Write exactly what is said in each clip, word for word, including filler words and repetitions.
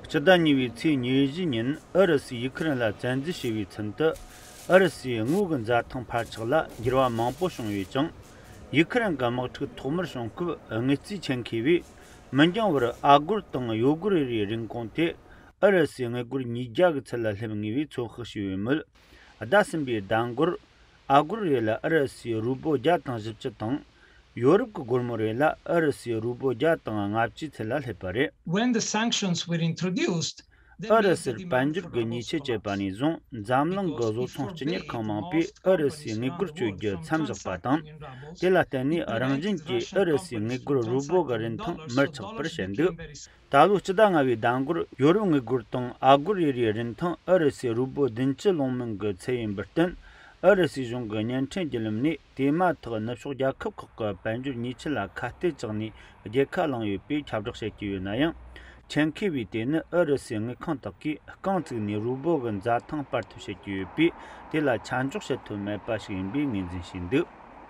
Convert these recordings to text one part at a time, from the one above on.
སྤྱི་ཟླ་གཉིས་པའི་ཚེས་ཉེར་བཞི་ཉིན་ཨུ་རུ་སུས་ཡུ་ཁུ་རེན་ལ་བཙན་འཛུལ་བྱས་པའི་ཚུན་དུ། ཨུ་རུ་སུའི་དངུལ་གྱི་འཛའ་ཐང་འཕར་ཆག་ལ་འགྱུར་བ་མང་པོ་བྱུང་ཡོད་ཅིང་། ཡུ་ཁུ་རེན་གྱི་དམག་འཁྲུག་ཐོག་མར་བྱུང་སྐབས་དངུལ་རྩིས་ཆེད་མཁས་པས། མི་འགྱང་བར་ཨ་སྒོར་དང་ཡོ་སྒོར་རེ་རེའི་རིན་གོང་དེ་ཨུ་རུ་སུའི་དངུལ་སྒོར་ཉིས་བརྒྱ་གི་ཚད་ལ་སླེབས་ངེས་པའི་ཚོད་དཔག་བྱས་ཡོད་མོད། ཟླ་གསུམ་པའི་ཟླ་འགོར། ཨ་སྒོར་རེ་ལ་ཨུ་རུ་སུའི་རུ་བོ་བརྒྱ་དང་བཞི་བཅུ་དང་། ཡོ་རོབ་ཀྱི་སྒོར་མོ་རེ་ལ་ཨུ་རུ་སུའི་རུ་བོ་བརྒྱ་དང་ལྔ་བཅུའི་ཚད་ལ་སླེབས་པ་རེད། When the sanctions were introduced, ཨུ་རུ་སུར་དཔལ་འབྱོར་གྱི་ཉེས་ཆད་བཅད་པ་ནས་བཟུང་འཛམ་གླིང་གི་བཟོ་ཚོང་སྤྱི་གཉེར་ཁང་མང་པོས་ཨུ་རུ་སུའི་དངུལ་སྒོར་སྤྱོད་རྒྱུ་མཚམས་བཞག་པ་དང་། དེ་ལ་བརྟེན་ནས་རང་བཞིན་གྱིས་ཨུ་རུ་སུའི་དངུལ་སྒོར་རུ་བོ་གི་རིན་ཐང་མར་ཆག་པར་བྱས་འདུག་ད་ལོ་སྤྱི་ཟླ་ལྔ་པའི་ཟླ་འགོར་ཡོ་རོབ་དངུལ་སྒོར་དང་ཨ་སྒོར་རེ་རེའི་རིན་ཐང་ཨུ་རུ་སུའི་རུ་བོ་བདུན་ཅུ་ལོངས་མིན་གྱི་ཚད་ཡིན་པར་བརྟེན། ཨུ་རུ་སུའི་གཞུང་གི་བརྙན་འཕྲིན་བརྒྱུད་ལམ་ནས་དེ་མ་ཐག་ནུབ་ཕྱོགས་རྒྱལ་ཁབ་ཁག་གི་དཔལ་འབྱོར་ཉེས་ཆད་ལ་ཁ་གཏད་བཅག་ནས་རྒྱལ་ཁ་བླངས་ཡོད་པའི་ཁྱབ་བསྒྲགས་བྱེད་ཀྱི་ཡོད་ན་ཡང་། ཆེད་མཁས་པས་དེ་ནི་ཨུ་རུ་སུའི་དངུལ་ཁང་དག་གིས་རྐང་བཙུགས་ནས་རུ་བོ་གི་འཛའ་ཐང་སྤར་ཐབས་བྱེད་ཀྱི་ཡོད་པས། དེ་ལ་ཆ་འཇོག་བྱེད་ཐུབ་མེད་པ་ཞིག་ཡིན་པའི་ངོས་འཛིན་བྱས་འདུག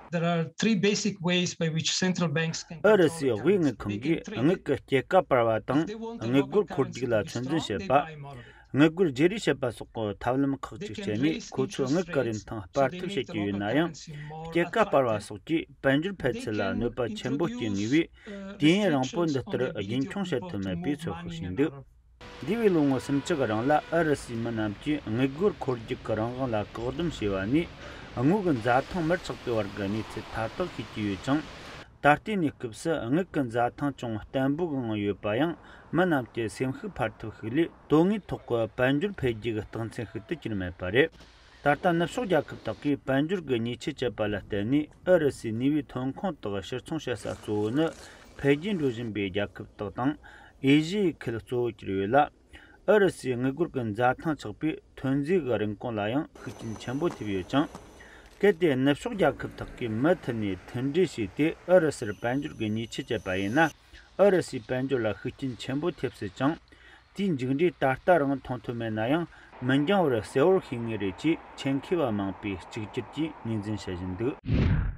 There are three basic ways by which central banks can ཨུ་རུ་སུའི་དབུས་དངུལ་ཁང་གིས་དངུལ་གྱི་སྐྱེད་ཀ་སྤར་བ་དང་དངུལ་སྒོར་འཁོར་རྒྱུག་ལ་ཚོད་འཛིན་བྱེད་པ། དངུལ་སྒོར་བརྗེ་རེས་བྱེད་པ་སོགས་ཀྱི་ཐབས་ལམ་ཁག་ཅིག་སྤྱད་ནས་ཁོ་ཚོའི་དངུལ་གྱི་རིན་ཐང་སྤར་ཐབས་བྱེད་ཀྱི་ཡོད་ན་ཡང་། སྐྱེད་ཀ་སྤར་བ་སོགས་ཀྱིས་དཔལ་འབྱོར་འཕེལ་ཚད་ལ་གནོད་པ་ཆེན་པོ་སྐྱེལ་ངེས་པས། དུས་ཡུན་རིང་པོ་འདི་ལྟར་རྒྱུན་འཁྱོངས་བྱེད་ཐུབ་མེད་པའི་ཚོད་དཔག་བྱས་འདུག་འདས་པའི་ལོ་ངོ་སུམ་ཅུ་གི་རིང་ལ་ཨུ་རུ་སུའི་མི་རྣམས་ཀྱིས་དངུལ་སྒོར་འཁོར་རྒྱུག་གི་རང་དབང་ལ་བཀག་སྡོམ་བྱས་པ་ནས། དངུལ་གྱི་འཛའ་ཐང་མར་ཆག་པའི་བར་གྱི་གནས་ཚུལ་མཐའ་དག་ཤེས་ཀྱི་ཡོད་ཅིང་། ད་ལྟའི་གནས་སྐབས་སུ་དངུལ་གྱི་འཛའ་ཐང་ཅུང་བརྟན་པོའི་ངང་ཡོད་པ་ཡང་། མི་རྣམས་ཀྱི་སེམས་ཤུགས་འཕར་ཐབས་ཤིག་ལས། དོན་དངོས་ཐོག་གི་དཔལ་འབྱོར་འཕེལ་རྒྱས་ཀྱི་རྟགས་མཚན་ཤིག་ཏུ་གྱུར་མེད་པ་རེད། ད་ལྟ་ནུབ་ཕྱོགས་རྒྱལ་ཁབ་དག་གིས་དཔལ་འབྱོར་གྱི་ཉེས་ཆད་བཅད་པ་ལ་བརྟེན་ནས། ཨུ་རུ་སུའི་ནུས་པའི་ཐོན་ཁུངས་དག་ཕྱིར་ཚོང་བྱེད་ས་གཙོ་བོ་ནི་འཕེལ་རྒྱས་འགྲོ་བཞིན་པའི་རྒྱལ་ཁབ་དག་དང་། ཨེ་ཤི་ཡའི་ཁུལ་གཙོ་བོར་གྱུར་ཡོད་ལ། ཨུ་རུ་སུའི་དངུལ་སྒོར་གྱི་འཛའ་ཐང་ཆག་པས་ཐོན་རྫས་ཀྱི་རིན་གོང་ལ་ཡང་ཤུགས་རྐྱེན་ཆེན་པོ་ཐེབས་ཡོད་ཅིང་། གལ་ཏེ་ནུབ་ཕྱོགས་རྒྱལ་ཁབ་དག་གིས་མུ་མཐུད་ནས་མཐུན་སྒྲིལ་བྱས་ཏེ། ཨུ་རུ་སུར་དཔལ་འབྱོར་གྱི་ཉེས་ཆད་བཅད་པ་ཡིན་ན། ཨུ་རུ་སུའི་དཔལ་འབྱོར་ལ་ཤུགས་རྐྱེན་ཆེན་པོ་ཐེབས་སྲིད་ཅིང་། དེའི་མཇུག་འབྲས་ད་ལྟ་རང་མཐོང་ཐུབ་མེད་ན་ཡང་། མི་འགྱངས་བར་གསལ་བོར་ཤེས་ངེས་རེད་ཅེས་ཆེད་མཁས་པ་མང་པོས་གཅིག་གྱུར་གྱིས་ངོས་འཛིན་བྱེད་བཞིན་འདུག